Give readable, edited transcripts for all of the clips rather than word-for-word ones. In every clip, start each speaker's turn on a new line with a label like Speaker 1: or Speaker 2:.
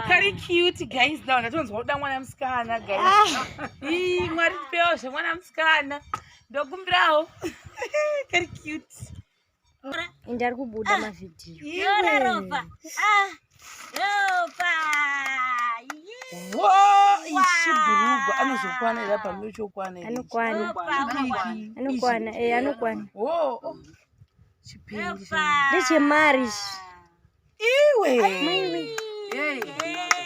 Speaker 1: Kari cute guys now ndatonzwa kuda mwana musikana guys. Ii Mwari tipewo zvemwana musikana. Ndokumbirawo. Kari cute.
Speaker 2: Ende ari kubuda mavhidhiyo.
Speaker 3: Yora ropa. Ah. Ropa.
Speaker 1: Wo ichi bhurugwa anozokwana here apa muchokwana here?
Speaker 2: Anokwana.
Speaker 3: Ropa.
Speaker 2: Anokwana, eh anokwana.
Speaker 1: Wo. oh. Chipendi.
Speaker 3: Ropa.
Speaker 2: Ndechemari ichi.
Speaker 1: Iwe.
Speaker 2: Maiwe.
Speaker 1: Hey.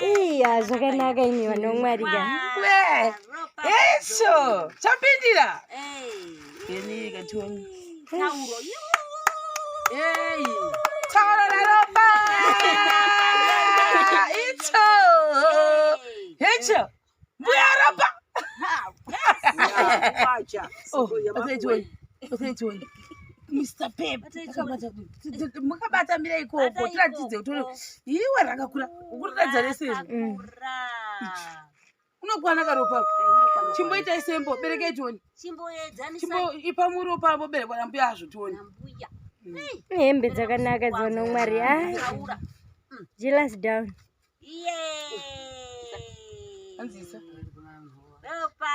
Speaker 2: Iya zvakanaka imi vanhu vaMwari ka.
Speaker 1: We.
Speaker 3: Ropa.
Speaker 1: Icho. Chapindira.
Speaker 3: Hey.
Speaker 1: Yeni kationi.
Speaker 3: Tauro.
Speaker 1: Hey. Taura naropa. Icho. Icho. Mbuya ropa. Oh, otetioni. Otetioni. Mr. Pep. Makabata mira ikoko. Tiratidze kuti iwe rakakura. Ukuratidza rese izvi.
Speaker 3: Rakakura.
Speaker 1: Unokwana karopa. Chimboitai sembo. Berekai tioni.
Speaker 3: Chimboedzanisa
Speaker 1: Chimbo ipa muropa amboberekwa nambuya azvo tioni.
Speaker 3: nambuya.
Speaker 2: Hembe dzakanaka dzona Mwari. Ah,
Speaker 3: Taura.
Speaker 2: jealous down.
Speaker 3: Iye.
Speaker 1: Anzisa.
Speaker 3: Ropa.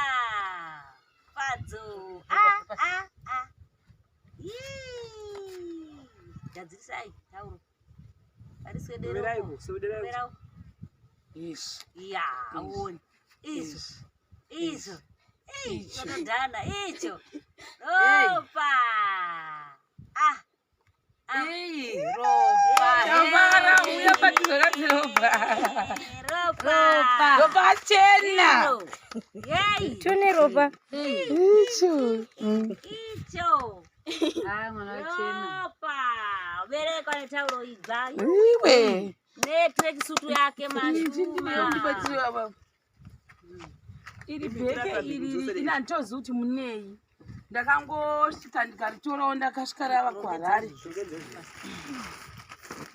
Speaker 3: Fadzo. Ah ah ah. Yee. Gadzirisai tauro. Pariswedera. Swedera.
Speaker 1: Yes.
Speaker 3: Ya, uone. Izvo.
Speaker 1: Yes.
Speaker 3: Izvo. Ei,
Speaker 1: Icho.
Speaker 3: Chakadhana icho.
Speaker 1: Ei.
Speaker 3: Ropa. Ah. Ah.
Speaker 1: Ei, ropa. Tamara, uya patizorati ropa.
Speaker 3: Ropa.
Speaker 1: Ropa chena.
Speaker 3: Iro. Yei.
Speaker 2: Tune ropa.
Speaker 1: Icho.
Speaker 3: Icho. Ropa. Berekwa netauro idzva.
Speaker 1: Iwe.
Speaker 3: Netrekisutu yake mashuma.
Speaker 1: Ndibatsire baba. Iri bheke iri ina handitozivi kuti munei. Ndakangosvika ndikaritorawo ndakasvika rava kuHarare.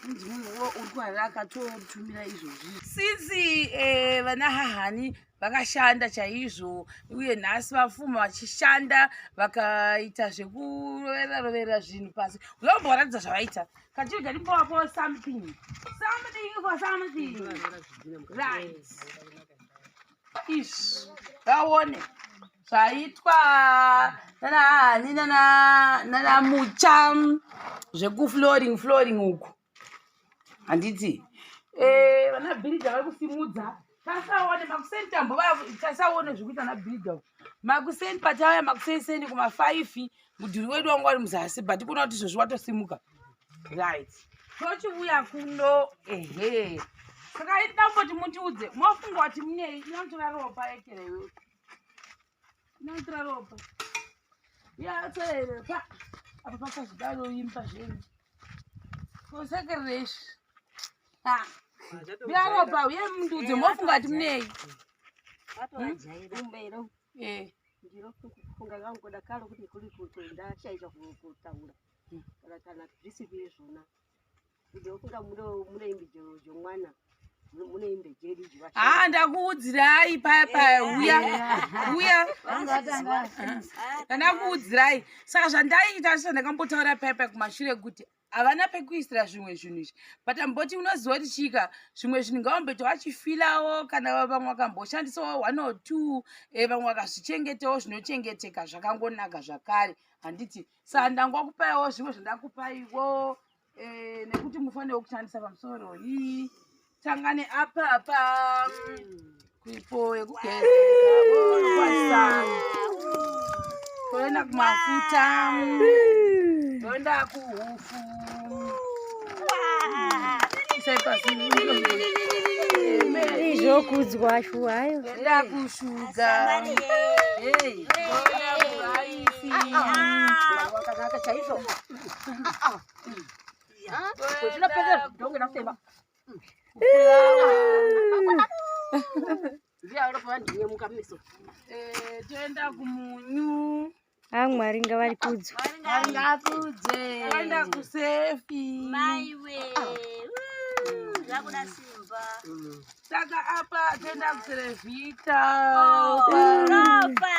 Speaker 1: Inzi munhu wo uri kuHarare akatotumira izvozvi. Sisi vana hahani vakashanda chaizvo uye nhasi vafuma vachishanda vakaita zvekurovera rovera zvinhu pasi. Uyomboratidza zvavaita. Kachirega ndimbovapo something. Something for something. Right. Izvi vaone zvaitwa nanahani nana mucha zvekuflooring flooring uku handiti vana bhiridha vari kusimudza tasaone makuseni tambo tasaone zvekuita na bhiridha uku makuseni patauya makuseniseni kuma5 mudhuri wedu wanga uri muzasi but kuona kuti izvozvi watosimuka. Right, tochiuya kuno. Ehe, saka idamboti mutiudze mofunga kuti munei. Inotora ropa ekera iwe, inotora ropa yatsoerepa apa pakazvidaroimba zvenyu kosekereshi uya ropa uye mundiudze mofunga kuti munei.
Speaker 4: Umbero. Ndinofunga kangu kudakaro kuti kuri kuti ndashaisha kutaura kana zvisiri izvona. Ndinofunga mune imbe jomwana, mune imbe jedu.
Speaker 1: Ha, ndakuudzirai paya paya. Uya uya, ndandakuudzirai. Saka zvandaita sisa ndakambotaura paya paya kumashure kuti havana pekuisira zvimwe zvinhu izvi, but amboti unoziva kuti chika zvimwe zvinhu ngavamboita vachifilawo kana vamwe vakamboshandisawo one or two, vamwe vakazvichengetawo zvinochengeteka zvakangonaka zvakare, handiti? Saka ndangokupaiwo zvimwe zvandakupaiwo nekuti mufanire kushandisa pamusoroi. Tanga neapapa kuipo yekugeza kwasa, toenda kumafuta, toenda kuhufu. Isai pasi.
Speaker 2: Izvokudzwa shuwa hayo.
Speaker 1: Toenda kushuga. Hey, toenda kuraisi.
Speaker 4: Wakanaka chaizvo. Zvinopedza dhonge nakutema. Ndiye ropa ndinyemuka mumeso.
Speaker 1: Toenda kumunyu.
Speaker 2: A, Mwari ngavarikudzwe.
Speaker 1: Ngakudze. Toenda kusefi.
Speaker 3: Maiwe. Zvakuda simba.
Speaker 1: Saka apa toenda kuserevhita.
Speaker 3: Oh, ropa.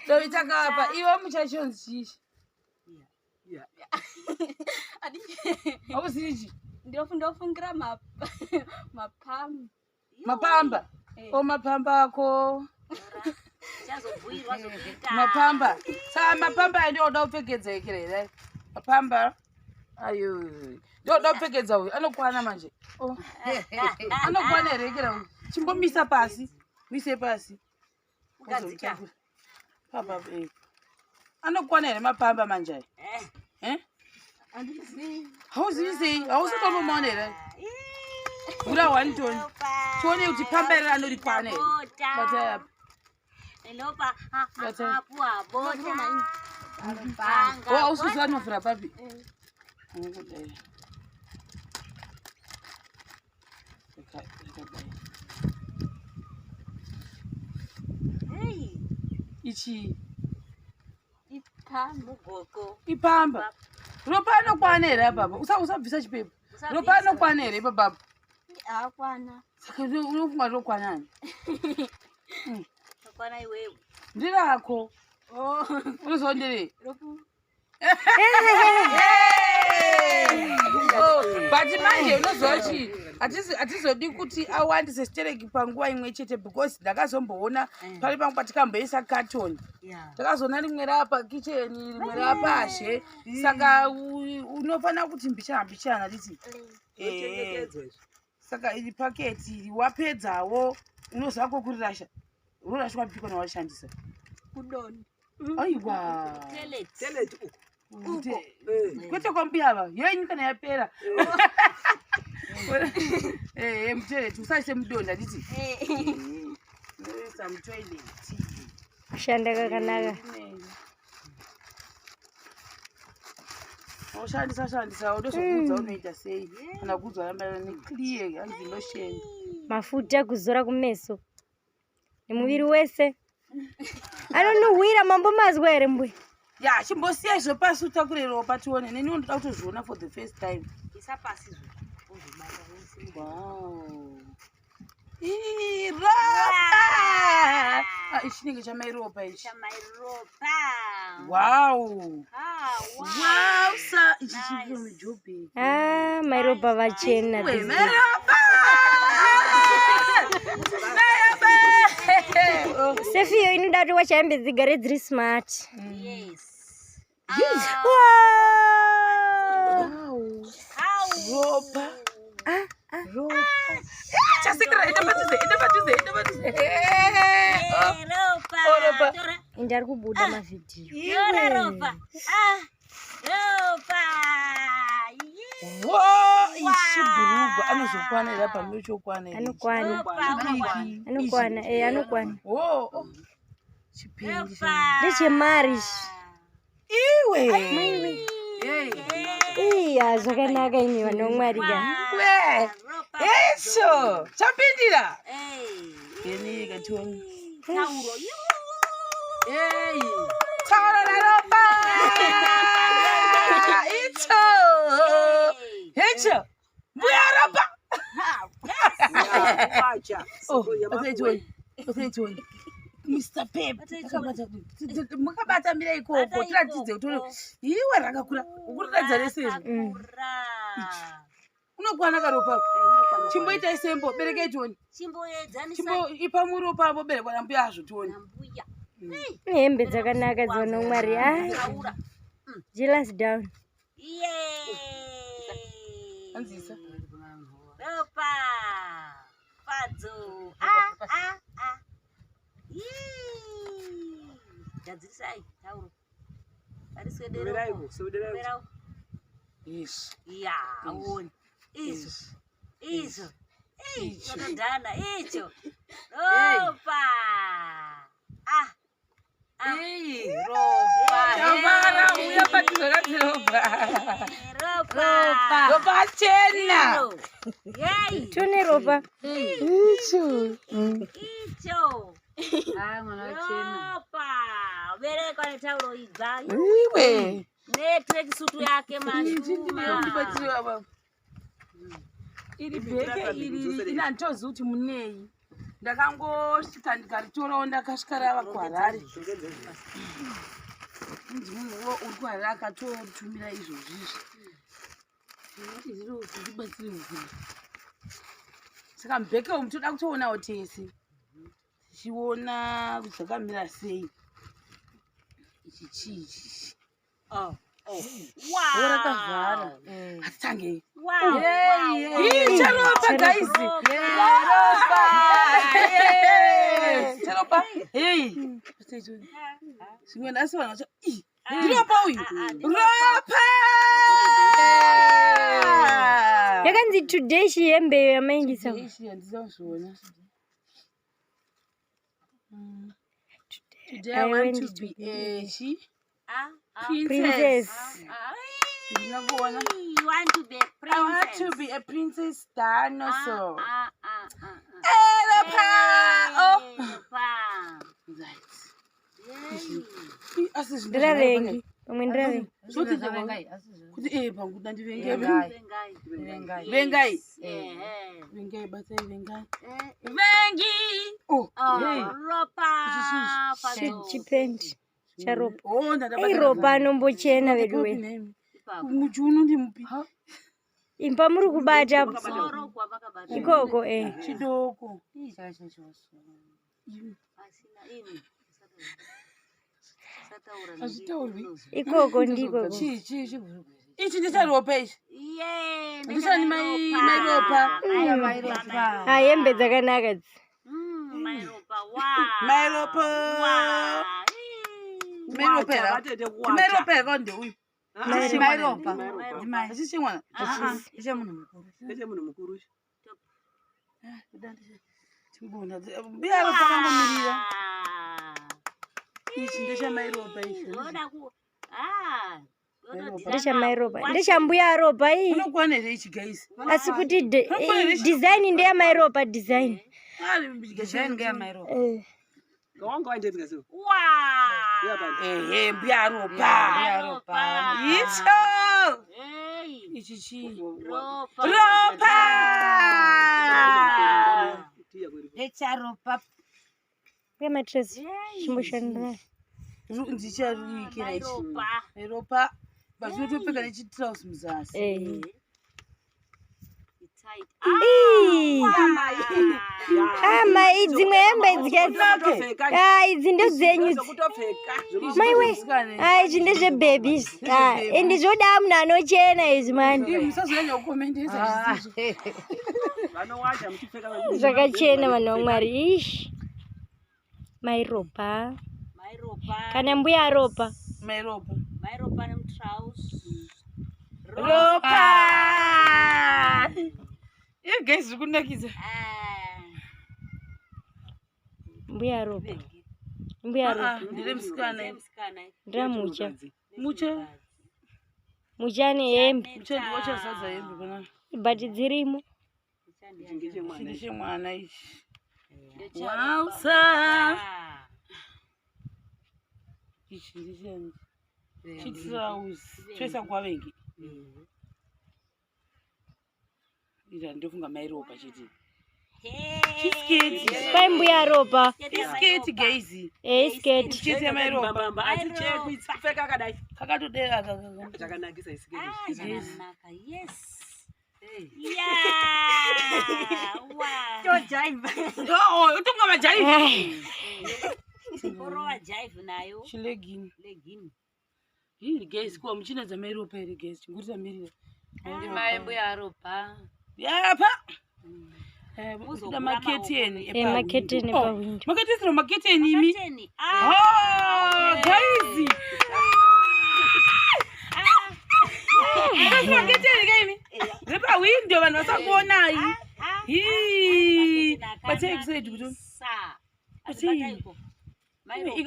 Speaker 1: Dovi takapa iwe muchachonzi chichi auzichi.
Speaker 5: Ndofungira mapamba.
Speaker 1: Mapamba. O mapamba ako.
Speaker 3: Chazobhuirwa zvokuita.
Speaker 1: Mapamba. Saka mapamba aya ndoda kupfekedza ikira here? Mapamba ayo ndoda kupfekedza uyu anokwana manje. Oh. Anokwana here ikira uyu? Chimbomisa pasi, mise pasi.
Speaker 3: Kugadzika.
Speaker 1: Papa, eh. Anokwana here mapamba manje aya?
Speaker 3: Eh.
Speaker 1: Eh? Hauzivi sei? Hausi kutombomaona here? Vhura one tone. Tione kuti pamba iri anorikwana here. Bata apa.
Speaker 3: Lopa
Speaker 1: Bata.
Speaker 3: apuwa bota.
Speaker 1: Oh, hausi kuziva anovhura papi? Kudai. Rakadai.
Speaker 3: Hey,
Speaker 1: Ichi
Speaker 5: Ipamba.
Speaker 3: mugoko.
Speaker 1: ipamba. Ropa anokwana here apapa? Usabvisa chipepa. Ropa anokwana here ipapapa?
Speaker 5: Akwana.
Speaker 1: Saka unofunga rokwanani?
Speaker 3: Kwana iwewe.
Speaker 1: Ndirako.
Speaker 5: Oh.
Speaker 1: Unoziva ndirei?
Speaker 5: Ropu.
Speaker 1: Oh, but manje unoziva chi hatizodi kuti awandise stereki panguva imwe chete because ndakazomboona pari pamwe patikamboisa carton.
Speaker 3: Yeah.
Speaker 1: Takazoona rimwe rapa kicheni, rimwe rapashe, saka unofanira kuti mbichana mbichana titi.
Speaker 6: Zvochengetedzwa izvi.
Speaker 1: Saka iri paketi iri wapedzawo unoziva kwokurirasha, unorashwa piko nawashandisa?
Speaker 5: Kudoni.
Speaker 1: Aiwa.
Speaker 3: Toilet.
Speaker 6: Toilet uko.
Speaker 1: Kwete kwambuya yenyu kana yapera. Mutoilet usaise mudonda nditi. Unoisa mutoilet.
Speaker 2: Kushanda kakanaka.
Speaker 1: Ushandisa shandisa unozokuudza unoita sei kana kuudzwa ramba neclear hanzi lotion.
Speaker 2: Mafuta kuzora kumeso nemuviri wese anonuhwira. Mambo mazwa here mbwe?
Speaker 1: Ya, chimbosiya izvo pasi utakure ropa tione. Neniwo ndoda kutozviona for the first time.
Speaker 3: Isa pasi zvo. Ozobata wese.
Speaker 1: Wow. Ii, ropa. Ah, ichi chinenge chamairopa ichi.
Speaker 3: Chamairopa.
Speaker 1: Wow.
Speaker 3: Ah, wow.
Speaker 1: Wow, sa ichi
Speaker 3: Nice.
Speaker 1: chiri mujobheki.
Speaker 2: Ah, mairopa vachena
Speaker 1: We,
Speaker 2: these days.
Speaker 1: mairopa. Mairopa. Oh.
Speaker 2: Sefiyo inoda kuti wacha hembe dzigare dziri smart.
Speaker 3: Yes.
Speaker 2: Wow.
Speaker 1: Wow.
Speaker 3: How?
Speaker 1: Ropa. Ropa. Chasikira, enda padhuze, enda padhuze, enda padhuze. Oh.
Speaker 3: Eh, ropa.
Speaker 1: Oh, ropa.
Speaker 3: Tora.
Speaker 2: Ende ari kubuda mavhidhiyo.
Speaker 3: Tora ropa. Ah. Ropa. Yeah.
Speaker 1: Wo, ichi bhurugwa anozokwana here apa? Muchokwana here?
Speaker 2: Anokwana.
Speaker 3: Ropa unokwana.
Speaker 2: Anokwana, eh, anokwana.
Speaker 1: Wo, oh. Chipendi.
Speaker 3: Ropa.
Speaker 2: Ndechemari ichi.
Speaker 1: Iwe.
Speaker 2: Iya, zvakanaka imi vanomwari ka.
Speaker 1: We.
Speaker 3: Ropa.
Speaker 1: Eso, chapindira.
Speaker 3: Hey.
Speaker 1: Yeni kationi.
Speaker 3: Tauro.
Speaker 1: Hey. Taura naropa. Icho.
Speaker 3: Hey.
Speaker 1: Icho. Mbuya ropa.
Speaker 6: Wacha.
Speaker 1: Oh, otetioni. Otetioni. Mr. Pep. Akabata- Makabata mira ikoko
Speaker 3: Bata
Speaker 1: tiratidze kuti
Speaker 3: ikoko.
Speaker 1: iwe rakakura. Ukuratidza rese izvi.
Speaker 3: Rakakura.
Speaker 1: Unokwana karopa. Chimboitai sembo, berekai tioni.
Speaker 3: Chimboedzanisa
Speaker 1: Chimbo ipa muropa apo berekwa nambuya azvo tioni.
Speaker 3: nambuya.
Speaker 2: Hembe dzakanaka dzivanomwari. Ah,
Speaker 3: Taura.
Speaker 2: jealous down.
Speaker 3: Iye.
Speaker 1: Anzisa.
Speaker 3: Ropa. Fadzo. Ah, ah, ah. Yee. Gadzirisai tauro. Ngariswedere
Speaker 6: Swederaiko,
Speaker 3: uko.
Speaker 6: swederaiko.
Speaker 3: Swedera uko.
Speaker 1: Yes.
Speaker 3: Ya, auoni. Izvo.
Speaker 1: Yes.
Speaker 3: Izvo. Ei,
Speaker 1: Icho.
Speaker 3: Chakadhana icho. Ropa. Ah. Ah.
Speaker 1: Ei, ropa. Tamara, uya padhuze ropa.
Speaker 3: Ropa.
Speaker 1: Ropa chena.
Speaker 3: Iro. Yei.
Speaker 2: Tone ropa.
Speaker 1: Icho.
Speaker 3: Icho. Ropa. Berekwa netauro idzva.
Speaker 1: Iwe.
Speaker 3: Netracksuit yake mashuma.
Speaker 1: Ndibatsire baba. Iri bheke iri iri ina handitozivi kuti munei. Ndakangosvika ndikaritorawo, ndakasvika rava kuHarare. Inzi munhu uri kuHarare akatotumira izvozvi izvi. Ndinotibatsire kugura. Saka mubheke umu toda kutoonawo tese, tichiona kuti zvakamira sei. Ichi chii ichi?
Speaker 3: Wow.
Speaker 1: Rakavhara. Hatitangei.
Speaker 3: Wow, wow, wow.
Speaker 1: Ii, charopa guys.
Speaker 3: Ropa.
Speaker 1: Yes, charopa. Hey. Zvimwe nhasi vanhu vacho, "Ii, ndiropa uyu." Ropa.
Speaker 2: Yakanzi today chihembe yamaingisa.
Speaker 1: Ishi handisazviona. Today I
Speaker 2: I
Speaker 1: want
Speaker 2: want
Speaker 1: to
Speaker 2: to
Speaker 1: be
Speaker 2: be
Speaker 1: a she
Speaker 3: Ah, ah,
Speaker 2: princess.
Speaker 3: Ah.
Speaker 1: Ndina kuona.
Speaker 3: You want to be a
Speaker 1: I want to
Speaker 3: princess.
Speaker 1: be a princess dinosaur.
Speaker 3: Ah, ah, ah, ah.
Speaker 1: Ropa. Oh.
Speaker 3: Hey, ropa.
Speaker 1: Right.
Speaker 3: Hey.
Speaker 1: Ii, asi zvinhu
Speaker 2: Ndiravengi pamwe ndiravengi.
Speaker 1: Zvoti kuti pangu ndandivenge.
Speaker 3: Vengai.
Speaker 1: Vengai.
Speaker 3: Yes, eh,
Speaker 1: Vengai, batai vengai.
Speaker 3: eh.
Speaker 1: Vengi. Oh.
Speaker 3: Oh,
Speaker 1: Hey.
Speaker 3: ropa. Fadzo.
Speaker 2: Chipendi charopa.
Speaker 1: Oh, ndadabata.
Speaker 2: Ei, ropa anombochena veduwe.
Speaker 3: Ipapo.
Speaker 1: Muchiuno ndimupi?
Speaker 2: Imba muri kubata
Speaker 3: Musoro kwamakabata.
Speaker 2: ikoko eh.
Speaker 1: Chidoko.
Speaker 3: Asina imi. Usataura.
Speaker 1: Hazvitaurwi.
Speaker 2: Ikoko ndikoko.
Speaker 1: Ichi ndicharopa ichi.
Speaker 3: Iye,
Speaker 1: Ndichani mai ropa.
Speaker 2: Ah, hembe dzakanaka idzi.
Speaker 3: Mai ropa. Wow.
Speaker 1: Mai ropa.
Speaker 3: Wow.
Speaker 1: Mai ropa here?
Speaker 6: Vatete kuwacha.
Speaker 1: Mai ropa here ndeuyu?
Speaker 6: Mai
Speaker 1: ropa.
Speaker 6: Mai ropa.
Speaker 1: Hachisi mwana.
Speaker 6: Ndechemunhu mukuru.
Speaker 1: Timbona. Mbuya ropa kangomirira.
Speaker 3: Wow.
Speaker 1: Ichi ndechamai ropa ichi.
Speaker 3: Yoda ku ah, yotodhira
Speaker 2: Ndechamai ropa.
Speaker 3: nawo.
Speaker 2: Ndechambuya ropa iyi.
Speaker 1: Unokwana here ichi guys?
Speaker 2: Asi kuti design ndeyamai ropa design.
Speaker 1: Ah,
Speaker 2: Eh.
Speaker 6: Wanga waendepika sei?
Speaker 3: Wow.
Speaker 1: Ehe, mbuya ropa.
Speaker 3: Mai ropa.
Speaker 1: Icho.
Speaker 3: Hey.
Speaker 1: Ichi chii?
Speaker 3: Ropa.
Speaker 1: Ropa.
Speaker 7: Ndecharopa.
Speaker 2: Uye matress chimboshandira.
Speaker 1: Ndicharikira
Speaker 3: Mai
Speaker 1: ichi.
Speaker 3: ropa.
Speaker 1: Mai ropa. But unotopfeka nechitrouse muzasi.
Speaker 2: Eh.
Speaker 3: It's tight.
Speaker 2: Ii.
Speaker 3: Ah.
Speaker 2: Ah, mai dzimwe hembe idzi
Speaker 6: Kutopfeka.
Speaker 2: Ah, idzi ndedzenyu idzi.
Speaker 6: Kutopfeka.
Speaker 2: Maiwe. Ah, izvi ndezvebhebhi izvi. Ah, ende zvoda munhu anochena izvi mani.
Speaker 1: Musazonyanya kukomendesa zvisizvo.
Speaker 6: Vanowacha muchipfeka.
Speaker 2: Zvakachena vanhu vaMwari. Ish. Mai ropa.
Speaker 3: Mai ropa.
Speaker 2: Kana mbuya ropa.
Speaker 1: Mai ropa.
Speaker 3: Mai ropa nemutrouse.
Speaker 1: Ropa. Iyo guys zviri kunakidza.
Speaker 3: Ah.
Speaker 2: Mbuya ropa. Mbuya
Speaker 1: Ah,
Speaker 2: ropa.
Speaker 1: ndere musikana.
Speaker 3: Musikana.
Speaker 2: Ndiramucha.
Speaker 1: Mucha.
Speaker 2: Mucha ane hembe.
Speaker 1: Mucha ndiwo chazadza hembe pana.
Speaker 2: But dzirimo.
Speaker 1: Ichi ndechemwana ichi.
Speaker 3: Ndecharopa.
Speaker 1: Wausa.
Speaker 3: Ah.
Speaker 1: Ichi ndechani? Chitrouse. Choisa kwavengi. Iri ndofunga mai ropa chete.
Speaker 3: Hey.
Speaker 1: Chisketi.
Speaker 2: Kwai mbuya ropa.
Speaker 1: Isketi guys.
Speaker 2: Eh, isketi.
Speaker 1: Chete yamai ropa.
Speaker 6: Bamba achichekwi kupfeka akadai.
Speaker 1: Kakatodera aka.
Speaker 6: Chakanakisa isiketi.
Speaker 3: Ah, chakanaka. Yes. Yeah. Wow.
Speaker 1: Oh, utonga majaivi.
Speaker 3: Kurova jive nayo.
Speaker 1: Chilegini.
Speaker 3: Legini.
Speaker 1: Iri guys kuwa muchina dzamai ropa here guys. Chinguri tamirira.
Speaker 7: Mai mbuya ropa.
Speaker 1: Yapa.
Speaker 3: Muzogura
Speaker 1: Kuda maketeni.
Speaker 2: Eh, maketeni epahwindo.
Speaker 1: Makatesera maketeni imi.
Speaker 3: Maketeni. Ah.
Speaker 1: Oh, guys. Makatesera maketeni kaimi. Repahwindo vanhu vasakuonai. Hii. Batai kuside kuti. Batai.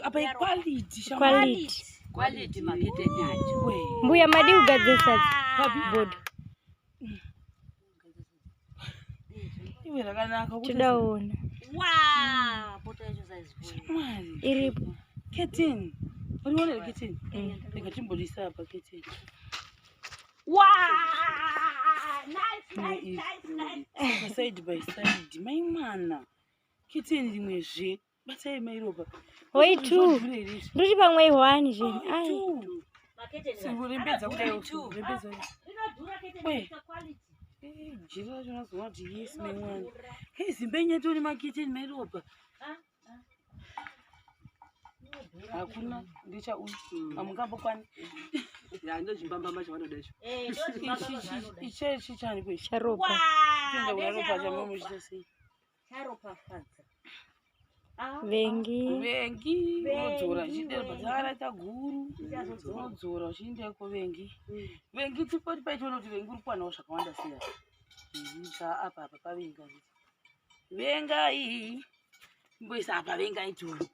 Speaker 1: Apa iquality shamwari.
Speaker 2: Quality.
Speaker 7: Quality maketeni acho.
Speaker 1: We.
Speaker 2: Mbuya madi kugadzirisa bodo.
Speaker 1: Iwe rakanaka kuti
Speaker 2: Todaona.
Speaker 3: Wow. Poto yacho size four.
Speaker 1: Mwari.
Speaker 2: Iripo.
Speaker 1: Keteni. Uriona here keteni? Rega timbolisa apa keteni.
Speaker 3: Wow. Nice, nice, nice, nice.
Speaker 1: Side by side. Mai mwana. Kiteni rimwe zve. Batai mai Ropa.
Speaker 2: Oi, two. Ndoti pamwe i1 zveni. Ai.
Speaker 1: Rembedza kudai. Rembedza. We. Jira racho nazoona kuti yes mai mwana. Hei zimba inyatori makiteni mai Ropa. Hakuna ndecha uyu. Hamungambokwani.
Speaker 6: Ya, ndozvimbambamba chavanoda icho.
Speaker 1: Ichechi chani kwechi.
Speaker 2: Charopa.
Speaker 1: Tenda kuna Ropa chamunochita sei?
Speaker 2: Vengi.
Speaker 1: Vengi unodzora uchienda padzakaraita guru unodzora uchienda kuvengi. Vengi tipoti paitoona kuti vengi uri kuwanawo zvakawanda sei apa. Vengi apa apa pavenga. Vengai imboisa apa vengai tione.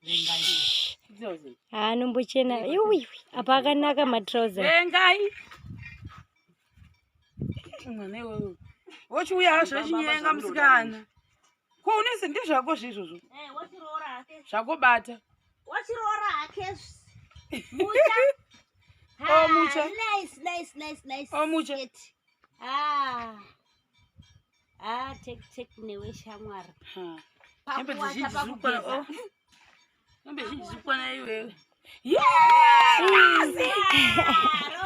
Speaker 1: Vengai.
Speaker 2: Anombochena. Iwi. Apa akanaka matrousers.
Speaker 1: Vengai. Mwana iwewe. Wochiuya hazvo wechinyenga musikana. Ko unese ndezvako zveizvozvo.
Speaker 3: Wachiroora hake.
Speaker 1: Zvakobata.
Speaker 3: Wachiroora hake. Mucha.
Speaker 1: Oh, mucha.
Speaker 3: Nice, nice, nice, nice.
Speaker 1: Oh, mucha.
Speaker 3: Skirt. Ah. Ah, take take newe shamwari.
Speaker 1: Ha. Hembe
Speaker 3: Pakuwacha
Speaker 1: dzizhinji dziri kukwana.
Speaker 3: pakugeza.
Speaker 1: Oh. Hembe zhinji dziri kukwana iwewe.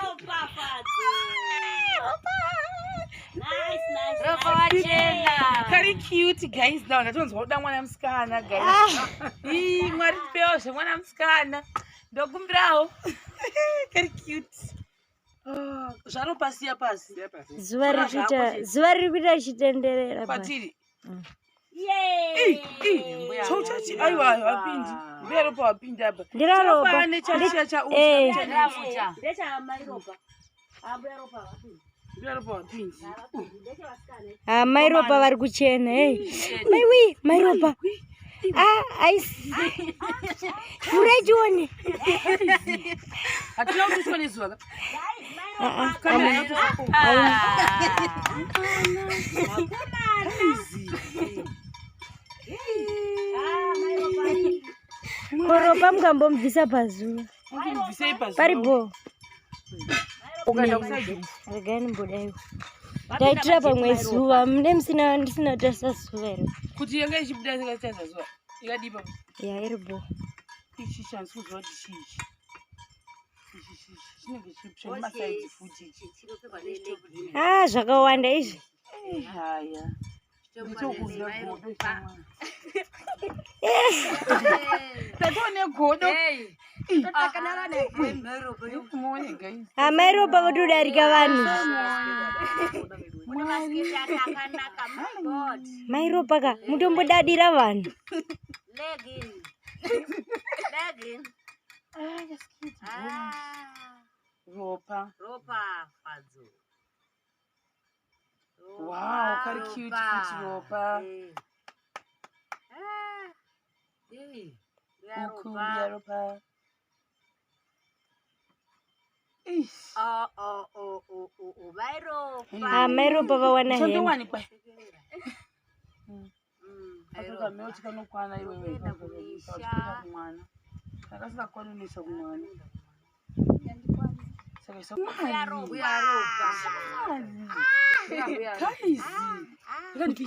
Speaker 3: Ropafadzo. Nice, nice.
Speaker 7: Ropa
Speaker 3: nice.
Speaker 7: wachena.
Speaker 1: Kari cute guys now ndatonzwa kuda mwana musikana guys. Ii Mwari tipewo zvemwana musikana. Ndokumbirawo. Kari cute. Ah, zvaropa siya pasi.
Speaker 6: Siya pasi.
Speaker 2: Zuva riri kuita zuva riri kuita richitenderera. pa.
Speaker 1: Kwatiri.
Speaker 3: Yay.
Speaker 1: Chauchachi aiwa hapindi. Mbuya Ropa wapindi apa.
Speaker 2: Ndiraropa.
Speaker 1: Chafane chachiya cha
Speaker 2: Eh.
Speaker 7: Ramucha.
Speaker 3: Ndechamai Ropa. Ambuya Ropa vapindi.
Speaker 1: Mbuya Ropa wapindi.
Speaker 3: Ndechevasikana.
Speaker 2: Ah, mai Ropa vari kuchena. Hey. Mai wi, mai Ropa. Ah, aisi. Vhurai tione.
Speaker 1: Hatina kutiswa nezuva ka.
Speaker 2: Ah, ah.
Speaker 1: Kamera inotoswa.
Speaker 2: Koropa mukambomubvisa pazuva.
Speaker 1: Mubvisei pazuva.
Speaker 2: Paripo.
Speaker 1: Ukaenda kusaidi.
Speaker 2: Regai ndimbodaiwo. Ndaitira pamwe zuva mune musina ndisina kutarisa zuva here.
Speaker 1: Kuti yanga ichibuda ikatarisa zuva. Ikadipa.
Speaker 2: Ya iripo.
Speaker 1: Ichi chansi kuziva kuti chii ichi. Ichi ichi chinenge chemasaidzi futi ichi.
Speaker 2: Ah, zvakawanda izvi.
Speaker 1: Haya. Ndichokuziva godo chamwana. Tatone godo. Muone guys.
Speaker 2: Ah, mai Ropa votodarika vanhu.
Speaker 3: Mune masiketi akanaka, my God.
Speaker 2: Mai Ropa ka mutombodadira vanhu.
Speaker 3: Legging. Legging. Ah,
Speaker 1: Ropa.
Speaker 3: ropafadzo.
Speaker 1: Wow, kari cute futi ropa.
Speaker 3: Ah.
Speaker 1: Uku mbuya Ropa. Ish.
Speaker 3: Oh, oh, oh, oh, oh, oh, mai Ropa.
Speaker 2: Ah, mai Ropa vawana hembe.
Speaker 1: Chandowanikwa.
Speaker 3: Mm,
Speaker 1: Afrika meuti kanokwana iwewe.
Speaker 3: Unoenda kumisha.
Speaker 1: Kumwana. Kakasingakwanisa kunoisa kumwana. Saka isa
Speaker 3: Mbuya Ropa.
Speaker 1: Guys.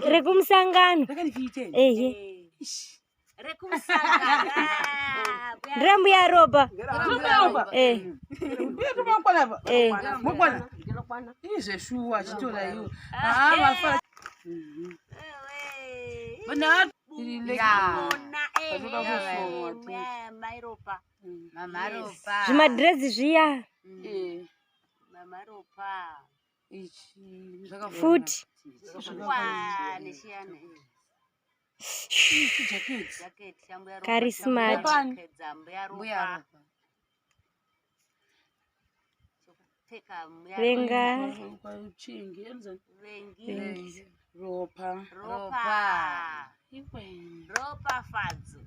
Speaker 2: Rekumusangano.
Speaker 1: Rakandipite.
Speaker 2: Ehe.
Speaker 3: Rekumusangano.
Speaker 2: Ndirambuya Ropa.
Speaker 1: Ropa.
Speaker 2: Eh,
Speaker 1: Mbuya Ropa makwana apa.
Speaker 2: eh.
Speaker 1: Makwana. Izveshuwa chitora iwe. Ah, mafara. Vana iri leki.
Speaker 3: Ona, eh,
Speaker 1: Patoda kusonwa,
Speaker 3: eh, mai Ropa.
Speaker 7: Mama Ropa.
Speaker 2: Zvimadhirezi zviya.
Speaker 1: Eh,
Speaker 3: Mama Ropa.
Speaker 1: ichi
Speaker 2: Futi.
Speaker 3: Wa, neshiyana, eh.
Speaker 1: Ichi jacket.
Speaker 3: Jacket yambuya Ropa,
Speaker 2: Kari smart.
Speaker 3: chakupfekedza mbuya
Speaker 7: Mbuya
Speaker 3: Ropa.
Speaker 7: Ropa.
Speaker 3: Chokupfeka mbuya
Speaker 2: Venga.
Speaker 1: Chingi, enzani?
Speaker 3: Vengi.
Speaker 1: Ropa.
Speaker 3: Ropa.
Speaker 1: Iwe.
Speaker 3: Ropafadzo.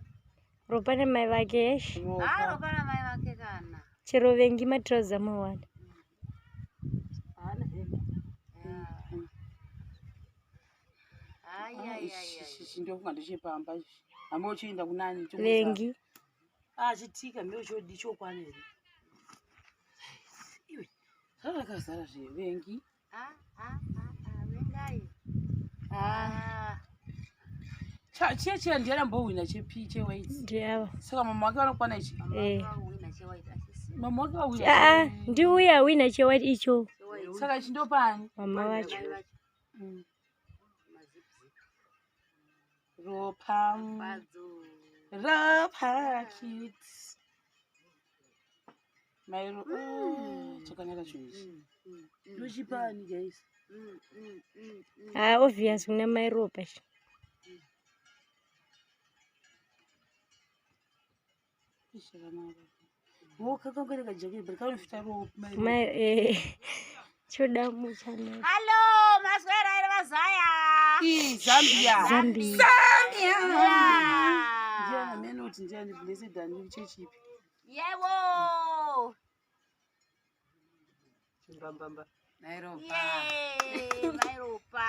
Speaker 2: Ropa nemai vake yeshe.
Speaker 3: Ah,
Speaker 1: Ropa.
Speaker 3: Ropa namai vake kana.
Speaker 2: Chero vengi matrauza mawana.
Speaker 3: Ai, ai, ai, ai.
Speaker 1: Ichi ndofunga ndechepamba ichi. Hambe uchienda kunani?
Speaker 2: Vengi.
Speaker 1: Ah, chitika mbeu chodi chokwana here. Iwe. Zvakazara zve vengi.
Speaker 3: Ah, ah, ah, ah, vengai. Ah.
Speaker 1: Chiya chiya ndiye arambohwina chepi chewhite.
Speaker 2: Ndiava.
Speaker 1: Saka mama wake vanokwana ichi.
Speaker 2: Eh.
Speaker 1: Mama wake vahwina.
Speaker 2: Aa, ndiuya awina chewhite icho.
Speaker 1: Saka ichi ndopani?
Speaker 2: Mama vacho.
Speaker 1: Ropa. Ropa kids. Mairo. Chakanaka chinhu ichi. Ndochipani guys.
Speaker 2: Ah, obvious kuna mai Ropa ichi.
Speaker 1: Chakanaka. Wo kakanga kajaketi but kanofita ropa. Mai.
Speaker 2: Mai eh choda muchana.
Speaker 3: Hallo, maswera ere vazaya.
Speaker 1: Ii, Zambia.
Speaker 2: Zambia.
Speaker 1: Zambia.
Speaker 3: Yeah.
Speaker 1: Ndiani amene kuti ndiani Blessed ani chechipi.
Speaker 3: Yebo.
Speaker 6: Chimbambamba.
Speaker 7: Nairopa.
Speaker 3: Ye, mairopa.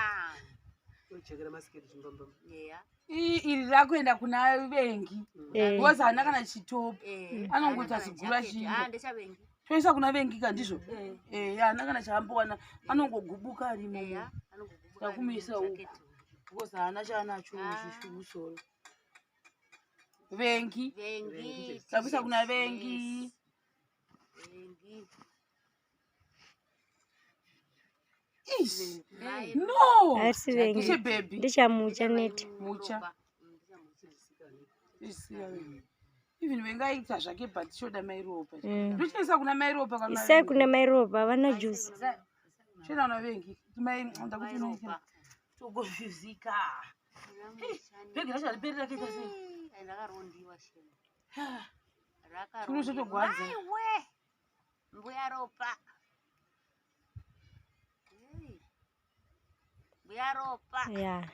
Speaker 6: Unojekera masiketi chimbambamba.
Speaker 3: Yeah.
Speaker 1: Ii, iri rakuenda kuna vengi.
Speaker 2: Eh.
Speaker 1: Because haana kana chitopu.
Speaker 3: Eh.
Speaker 1: Anongoita
Speaker 3: Haana kana
Speaker 1: zigura
Speaker 3: jacket.
Speaker 1: chinhu.
Speaker 3: Ah, ndechavengi.
Speaker 1: Toisa kuna vengi ka ndizvo? Eh, haana kana chaambowana. Anongogubuka arimo.
Speaker 3: Yeah, anongogubuka
Speaker 1: Takumisa
Speaker 3: arimo
Speaker 1: uku.
Speaker 3: mujacket.
Speaker 1: Because haana chaanacho musoro. Vengi.
Speaker 3: Vengi.
Speaker 1: Takuisa kuna vengi.
Speaker 3: Yes. Vengi.
Speaker 1: Ish. No.
Speaker 2: Asi vengi.
Speaker 1: Ndeche baby.
Speaker 2: Ndichamucha neti.
Speaker 1: Mucha.
Speaker 3: Ropa. Ndechamucha.
Speaker 1: Isiya vengi. Even vengaita zvake but choda mairopa.
Speaker 2: Mm.
Speaker 1: Ndochiisa kuna mairopa kana
Speaker 2: Isai kuna mai Ropa havana juice.
Speaker 1: Choda kuna vengi. Mai ndakuti
Speaker 3: Mairopa.
Speaker 1: togofizika.
Speaker 3: Mucha.
Speaker 1: Bhegi racho hariperi rakaita sei?
Speaker 3: Eh, rakarondiwa shema.
Speaker 1: Chino chotogwadza.
Speaker 3: Aiwe. Mbuya Ropa. Hey. Mbuya Ropa.
Speaker 2: Yeah.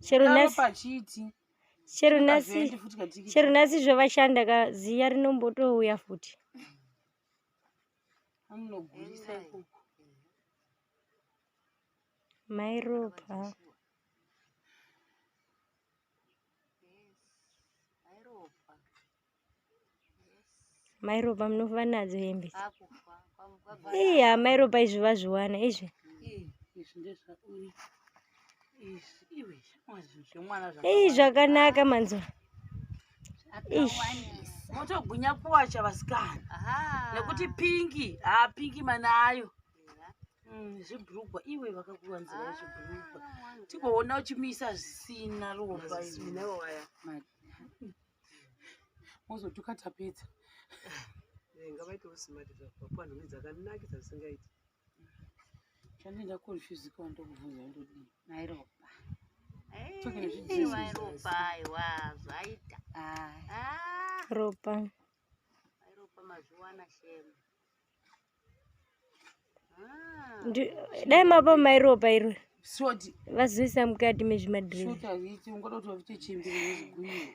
Speaker 2: Chero nhasi
Speaker 1: Ropa chiti.
Speaker 2: chero nhasi
Speaker 1: Kavhendi futi katikiti.
Speaker 2: chero nhasi zvavashanda ka ziya rinombotouya futi.
Speaker 1: Anonogurisa ikoko.
Speaker 2: Mai Ropa.
Speaker 3: Yes. Mairopa.
Speaker 2: Mai Ropa munova nadzo hembe.
Speaker 3: Akufa. Kwabva.
Speaker 2: Iya, mai Ropa izvi vazviwana izvi.
Speaker 1: Izvi ndezva uyu. Izvi iwe zvinhu zvemwana
Speaker 2: Ii zvakanaka manzwa. Ish.
Speaker 1: Motogwinya kuwacha vasikana.
Speaker 3: Aha.
Speaker 1: Nekuti pingi, haa pingi manayo. Zvibhurugwa iwe vakakuwanzira zvibhurugwa. Tigoona uchimisa zvisina ropa iwe.
Speaker 6: Minawo waya.
Speaker 1: Mozotuka tapedza.
Speaker 6: Eh, ngavaitewo smart vapuwa nhumbi dzakanakisa zvisingaiti.
Speaker 1: Chandenda confuse ndokubvunza ndodii.
Speaker 7: Nairopa.
Speaker 3: Eh,
Speaker 1: Toke nezvidzidzo.
Speaker 3: Mairopa aiwa zvaita.
Speaker 7: Ah.
Speaker 3: Ah,
Speaker 2: Ropa.
Speaker 3: Mairopa mazviwana shema. Ah.
Speaker 2: Dai mapa mai Ropa iro
Speaker 1: Shoti,
Speaker 2: vazoisa mukati mezvimadhirezi.
Speaker 1: shoti hazviiti ungoda kuti vavite chembere nezvigwiyo.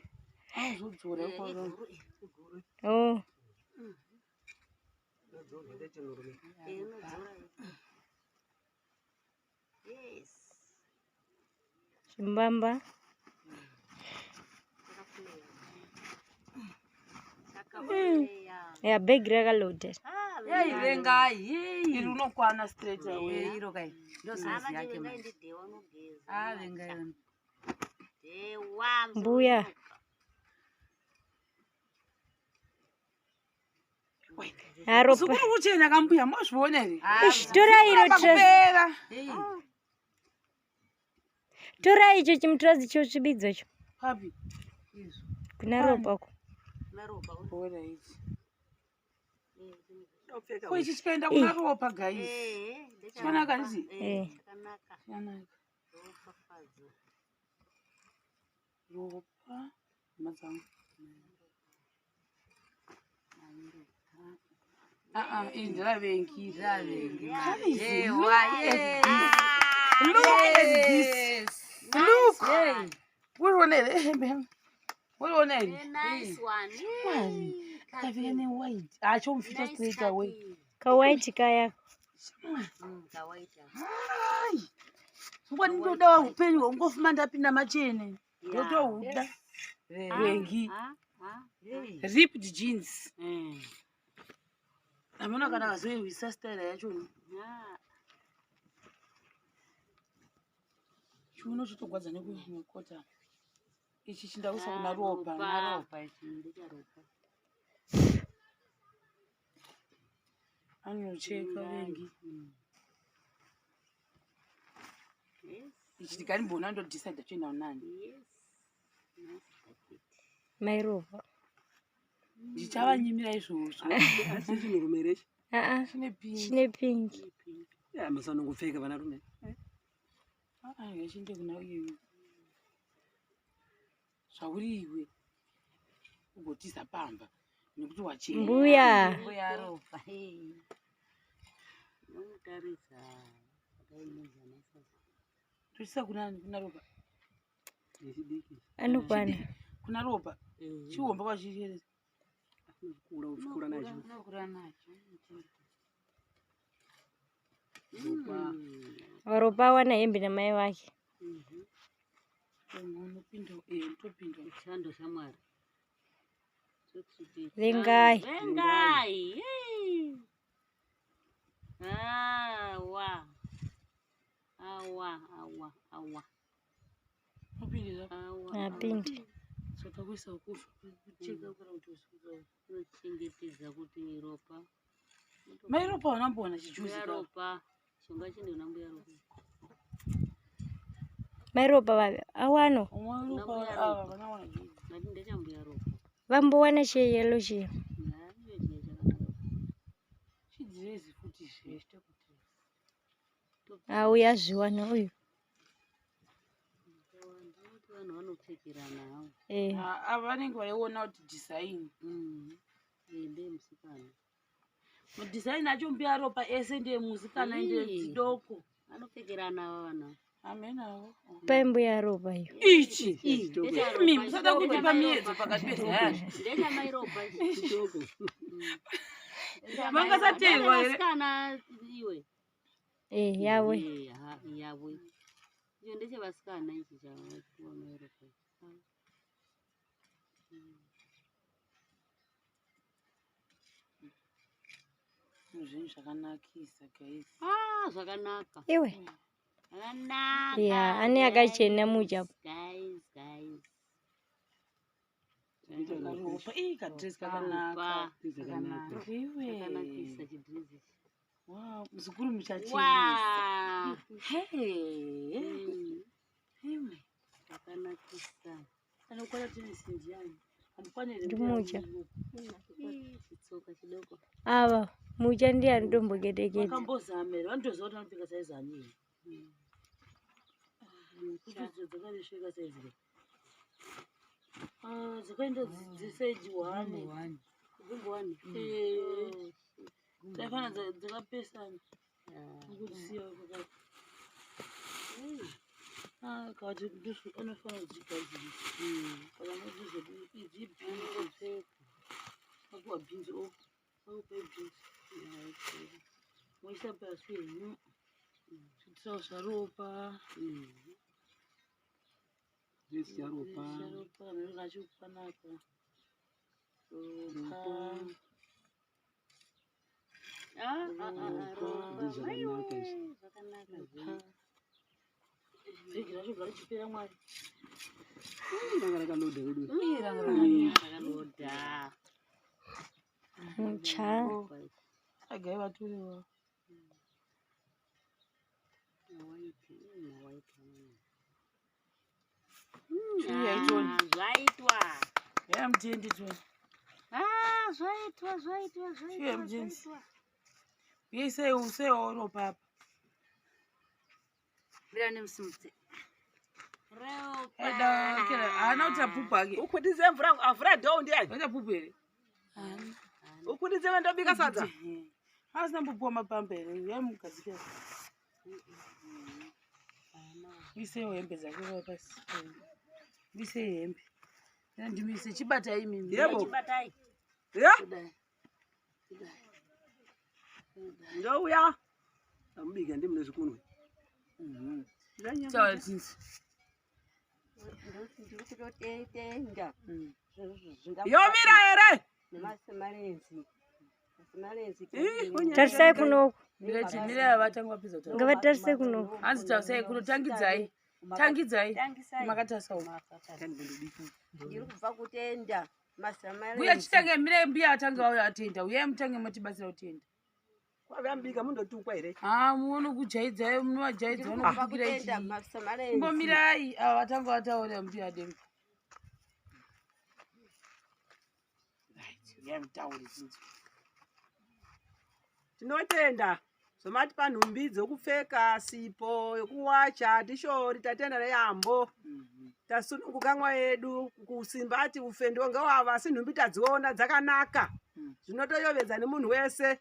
Speaker 1: Anozodzora ikoko.
Speaker 2: Oh.
Speaker 6: Inodzorwa ndechinhurume.
Speaker 3: Eh, inodzora. Yes.
Speaker 2: Zvimbamba.
Speaker 3: Chakafuleya. Chakafuleya.
Speaker 2: Ya bhegi rakalodha.
Speaker 3: Ah,
Speaker 7: Ei, vengai.
Speaker 1: Iri unokwana straight away.
Speaker 7: Iro kai. Ndo
Speaker 3: Ah,
Speaker 7: size
Speaker 3: manje
Speaker 7: yake
Speaker 3: vengai
Speaker 7: manje.
Speaker 3: ndiDhewa unogeza.
Speaker 7: Ah, vengai.
Speaker 3: Dhewa.
Speaker 2: Mbuya. Ah, Ropa.
Speaker 1: Zukuru kuchena kambuya mazviona here?
Speaker 2: Ish, torai iro trouser.
Speaker 1: Pakupera.
Speaker 7: Ei.
Speaker 2: Torai icho chimutrozi chotsvibidzwa icho.
Speaker 1: Papi.
Speaker 2: Kuna Ropa uko.
Speaker 3: Maropa.
Speaker 1: Bora ichi.
Speaker 6: Dopfeka
Speaker 1: Ko ichi chikaenda kuna ropa guys.
Speaker 3: Eh,
Speaker 1: Chakanaka ndizi?
Speaker 2: Eh.
Speaker 3: Chakanaka.
Speaker 1: Chakanaka.
Speaker 3: Ropafadzo.
Speaker 1: Ropa. Madzangu. Ah ah, iri nderavengi.
Speaker 7: Nderavengi.
Speaker 1: Guys,
Speaker 7: Dhewa.
Speaker 1: look at this. Look at this. Look.
Speaker 7: Hey.
Speaker 1: Uriona here hembe yangu. Uriona here?
Speaker 3: Eh, nice one.
Speaker 1: Mwari. Akapfeka newhite. Ah, chomufita
Speaker 3: Nice
Speaker 1: straight away.
Speaker 3: khaki.
Speaker 2: Kawaiti kaya.
Speaker 3: Kawaiti.
Speaker 1: Hai. Zvokwadi ndoda upenyu hwangofuma ndapinda machene. Ndotohuda. Vengi.
Speaker 3: Ah, ah.
Speaker 7: Hey.
Speaker 1: Ripped jeans.
Speaker 7: Mm.
Speaker 1: Hamuna kana kazoirwisa style yacho.
Speaker 3: Ah.
Speaker 1: Chiuno chotogwadza nekota. Ichi chindakuisa kuna Ropa.
Speaker 3: Kuna Ropa ichi ndechaRopa.
Speaker 1: Anocheka vengi.
Speaker 3: Yes.
Speaker 1: Ichi ndikanimbona ndodecide choenda kunani.
Speaker 3: Yes. Nice jacket.
Speaker 2: Mai Ropa.
Speaker 1: Ndichavanyimira izvozvo.
Speaker 6: Asi chinhurume here ichi?
Speaker 2: Aa,
Speaker 1: Chine pink.
Speaker 2: chine pink.
Speaker 6: Ya, musanongopfeka vanarume.
Speaker 1: Ah, ngachinde kuna uyu. Zvauri iwe. Ugotiza pamba nekuti wachena.
Speaker 2: Mbuya.
Speaker 7: Mbuya Ropa.
Speaker 3: Unomutarisa akaimezanisa.
Speaker 1: Tochisa kuna kuna Ropa.
Speaker 6: Ndechidiki.
Speaker 2: Anokwana.
Speaker 1: Kuna Ropa. Chiomba kwachiri.
Speaker 6: Kukura uchikura nacho.
Speaker 7: Unokura nacho.
Speaker 6: Ropa.
Speaker 2: Ropa awana hembe namai vake.
Speaker 1: Unopinda eh unotopinda.
Speaker 3: Chando shamwari.
Speaker 2: Vengai.
Speaker 3: Vengai. Yay. Awa. Awa, awa, awa.
Speaker 1: Unopindira.
Speaker 3: Awa.
Speaker 2: Apinde.
Speaker 1: Saka kuisa kufa kucheka kana kuti usuka.
Speaker 3: Unochengetedza kuti ropa.
Speaker 1: Mai Ropa vanambowana chijuzi
Speaker 3: Mbuya
Speaker 1: ka.
Speaker 3: Ropa. Chonga chine una mbuya Ropa.
Speaker 2: Mai Ropa vavi awano.
Speaker 1: Umwe Ropa
Speaker 3: Mbuya
Speaker 1: ava
Speaker 3: Ropa.
Speaker 1: vanawana juzi.
Speaker 3: Ngati ndechambuya Ropa.
Speaker 2: Vambowana cheyelo chiya.
Speaker 3: Ya, iyo chiya chakanaka.
Speaker 1: Chidhirezi futi zve.
Speaker 2: Auya azviwana uyu.
Speaker 3: Ndinoti vanhu vanopfekerana havo.
Speaker 2: Eh.
Speaker 1: Ah, ava vanenge vaiona kuti design.
Speaker 3: Ende musikana.
Speaker 1: Madesign acho mbuya Ropa ese ndeemusikana
Speaker 3: Ii.
Speaker 1: ndedzidoko.
Speaker 3: Vanopfekerana ava vanhu.
Speaker 1: Amenawo.
Speaker 2: Pai mbuya Ropa iyo.
Speaker 1: Ichi.
Speaker 3: Ndecha
Speaker 1: Imi
Speaker 3: Ropa,
Speaker 1: musada
Speaker 3: chidoko
Speaker 1: kundipa
Speaker 3: chamai
Speaker 1: miedzo
Speaker 3: Ropa.
Speaker 1: pakati pezayazvo.
Speaker 3: Ndechamai Ropa ichi.
Speaker 6: Chitoko.
Speaker 1: Vangasateerwa here?
Speaker 3: Vasikana iwe.
Speaker 2: Eh, yavo.
Speaker 3: Eh, ha, yavo. Icho ndechevasikana ichi chavapiwa mai Ropa.
Speaker 1: Zvinhu zvakanakisa guys.
Speaker 3: Ah, zvakanaka.
Speaker 2: Iwe.
Speaker 3: Zvakanaka.
Speaker 2: Ya, ane akachena mucha.
Speaker 3: Guys, guys.
Speaker 1: Ropa ii kadress kakanaka.
Speaker 3: Ropa.
Speaker 6: Zvakanaka.
Speaker 1: Iwe.
Speaker 3: Chakanakisa chidhirezi ichi.
Speaker 1: Wow, muzukuru muchachenesa.
Speaker 3: Wow.
Speaker 1: Hey. Iwe.
Speaker 3: Zvakanakisa.
Speaker 1: Anokwana tenisi ndiani? Amukwanire
Speaker 2: Ndimucha.
Speaker 3: Ii, Chitsoka chidoko.
Speaker 2: Ava mucha ndiye anotomboketeketa.
Speaker 1: Vakambozama here? Vanotoziva kuti vanopfeka saizi ani here? Kuti idzo dzakaresveka saizi here? Ah, dzakaenda dzesaizi one.
Speaker 3: Gumbo wani.
Speaker 1: Eh, dzaifana dzakapesana. Nekusiya kwakati. Ah, kati ndizvo anofana kudzigadzirisa. Kana nodizodii idzi bhinzi. Akuwa bhinzi o. Akupa bhinzi. Moisa pasi henyu. Zvitirawo zvaRopa.
Speaker 6: Dress yaRopa.
Speaker 1: Zvaropa kamiro kacho kanaka. Ropa.
Speaker 3: Ah, ah, ah, ah,
Speaker 6: Ropa.
Speaker 3: Ropa.
Speaker 6: Zvakanaka izvi.
Speaker 3: Zvakanaka zvenyu.
Speaker 1: Bhegi racho garichipera mwari.
Speaker 6: Ranga rakaloda wedu.
Speaker 1: Ii ranga rakanaka.
Speaker 3: Rakaloda.
Speaker 2: Mucha.
Speaker 1: Agai vatorewa.
Speaker 3: Mawaiti, mawaiti.
Speaker 1: Chiuya itoni.
Speaker 3: Ah, Zvaitwa.
Speaker 1: Ya mutendi toni.
Speaker 3: Ah, zvaitwa, zvaitwa,
Speaker 1: Chiuya
Speaker 3: zvaitwa,
Speaker 1: mutendi.
Speaker 3: zvaitwa.
Speaker 1: Uye sei useiwo ropa apa.
Speaker 7: Mira nemusimudze.
Speaker 3: Ropa.
Speaker 1: Aida kera haana kuti apupu ake.
Speaker 8: Ukundidze mvura avhura dhoo ndiani?
Speaker 1: Waita pupu here?
Speaker 8: Ukundidze vandobika sadza?
Speaker 1: Asina mbupuwa mapamba here? Yamugadzikira. Iseiwo hembe dzake pa pasi. Isei hembe. Ndimise chibatai imimi.
Speaker 8: Yebo.
Speaker 3: Chibatai.
Speaker 8: Ya,
Speaker 1: Kudai.
Speaker 8: ndouya.
Speaker 6: Amubika ndimune zvikunwe.
Speaker 1: Taura tinzi.
Speaker 4: Ndiri kutotenda
Speaker 8: Yomira here?
Speaker 4: nemasimarenzi masimarenzi
Speaker 8: Ih, kunyanya.
Speaker 2: Tarisai kunoku.
Speaker 1: Mira chimira vatanga vapedza kutaura.
Speaker 2: Ngavatarise kunoku.
Speaker 1: Hanzi tarisai kuno tangidzai. Tangidzai makatarisa uko.
Speaker 4: Ndiri kubva kutenda
Speaker 1: Mbuya chitange mirai mbuya atange vauya atenda. Uyai mutange motibatsira kutenda.
Speaker 6: Kwavambika mundotukwa here?
Speaker 1: Ah, muone kujaidzai munovajaidza vanokutukirai chii? Imbomirai ava vatanga vataura mbuya demba. Right, uyai mutaure tinzwe.
Speaker 8: Tinotenda zvamatipa nhumbi dzokupfeka, sipo yokuwacha, tishori tatenda neyambo. Tasununguka mwoyo yedu kusimbati ufendiwo ngewava asi nhumbi tadziona dzakanaka. Zvinotoyovedza nemunhu wese.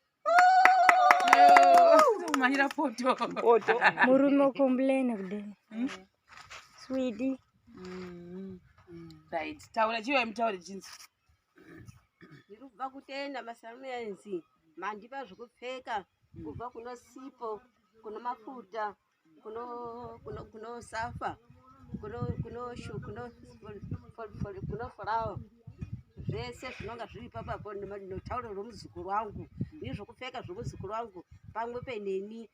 Speaker 1: Kumhanyira poto.
Speaker 8: Poto.
Speaker 2: Murume ukomplaina kudai. Sweetie.
Speaker 1: Right, taura chiuya mutaure chinzi.
Speaker 4: Ndiri kubva kutenda masamuenzi mandipa zvekupfeka kubva kuno sipo kuno mafuta kuno kuno kuno safa kuno kuno shu kuno kuno furawa zvese zvinonga zviri ipapapo notauro romuzukuru wangu nezvekupfeka zvomuzukuru wangu pamwe peneni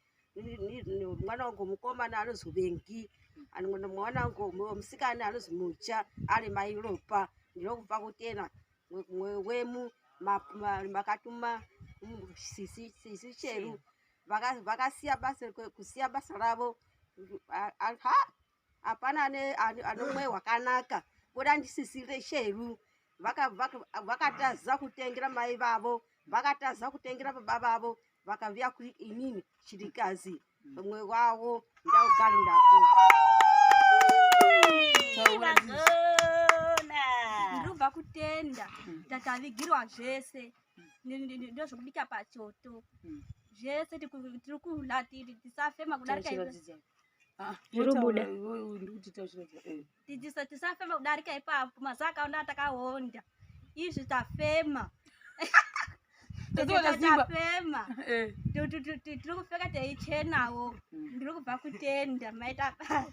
Speaker 4: mwana wangu mukomana anozwi Vengi mwana wangu musikana anozwi Mucha ari mai Ropa. Ndinokubva kutena mwoyo wemu makatuma sisi sisi Cheru vakasiya basa kusiya basa ravo hapana ane mwoyo wakanaka kuda ndisisi Cheru vakataza kutengera mai vavo vakataza kutengera baba vavo vakavuya kuri inini chirikazi mumwe wavo ndaugari ndako.
Speaker 5: Ndinobva kutenda tatavigirwa zvese ndozvekubika pachoto zvese tiri kula tisafema kudarika
Speaker 2: Zviri kubuda.
Speaker 5: Tisafema kudarika ipapo mazuva akaona takahonda izvi tafema.
Speaker 1: Tatoona simba.
Speaker 5: Tafema, tiri kupfeka teichenawo. Ndiri kubva kutenda maita basa.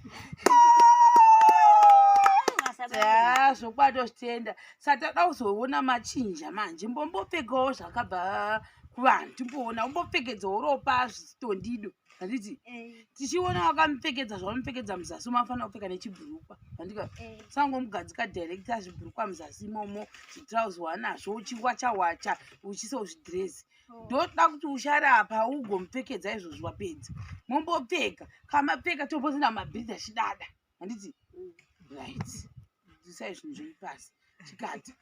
Speaker 1: Ya, zvokwadi tozvitenda. Saka toda kuzoona machinja manje mbombopfekawo zvakabva kuvanhu timboona umbopfekedzawo Ropa zvitondido handiti? Tichiona wakamupfekedza zvavamupfekedza muzasi umafanira kupfeka nechibhurukwa handika? Sangomugadzika director zvibhurukwa muzasi imomo, zvitrauzi wanazvo, uchiwacha wacha uchiisawo zvidhirezi. Ndoda kuti ucharapa ugomupfekedza izvozvo. Wapedza mombopfeka kamapfeka tombosina mabhiridhi achidada handiti? Right, isai zvinhu zvenyu pasi chikati.